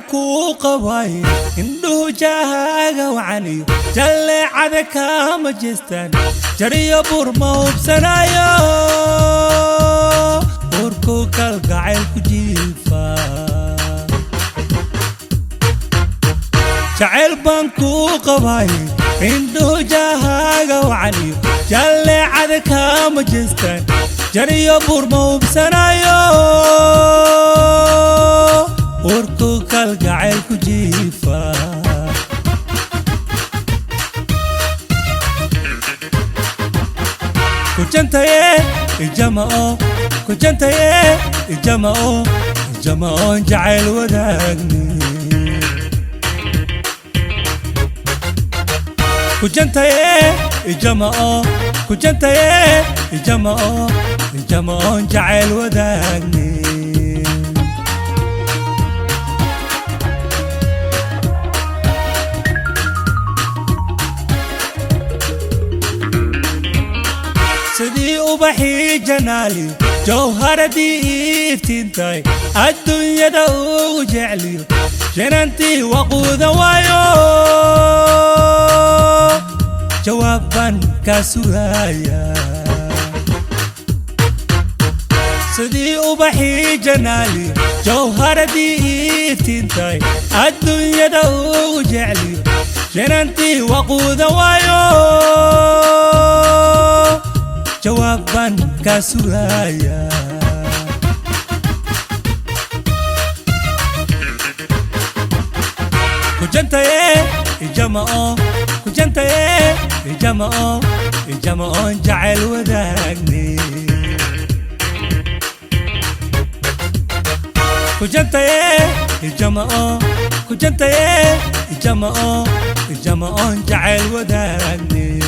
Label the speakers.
Speaker 1: Baan kuu qabay, indhuhu jahaaga wacaniyo jalleecada kaama jeestaan. Jariyo buur ma hubsanayo, buurku kalgacayl ku jiifa. Jacayl baan kuu qabay, indhuhu jahaaga wacaniyo jalleecada kaama jeestaan. Jariyo buur ma hubsanayo, buurku kalgacayl ku jiifa. Kujantaye ijamao, kujantaye ijamao, ijamaoon jacayl wadaagni. Kujantaye ijamao, kujantaye ijamao, ijamaoon jacayl wadaagni. Sidii ubaxii janaaliyo jawharadii iftiintay adduunyada ugu jecliyo, shanantii waquuda waayo, jawaab baan kaa sugaya. Sidii ubaxii janaaliyo jawharadii iftiintay adduunyada ugu jecliyo, shanantii waquuda waayo, jawaab baan kaa sugaya. Kujantaye ijamao, kujantaye ijamao, ijamaoon jacayl wadaagni. Kujantaye ijamao, kujantaye ijamao, ijamaoon jacayl wadaagni.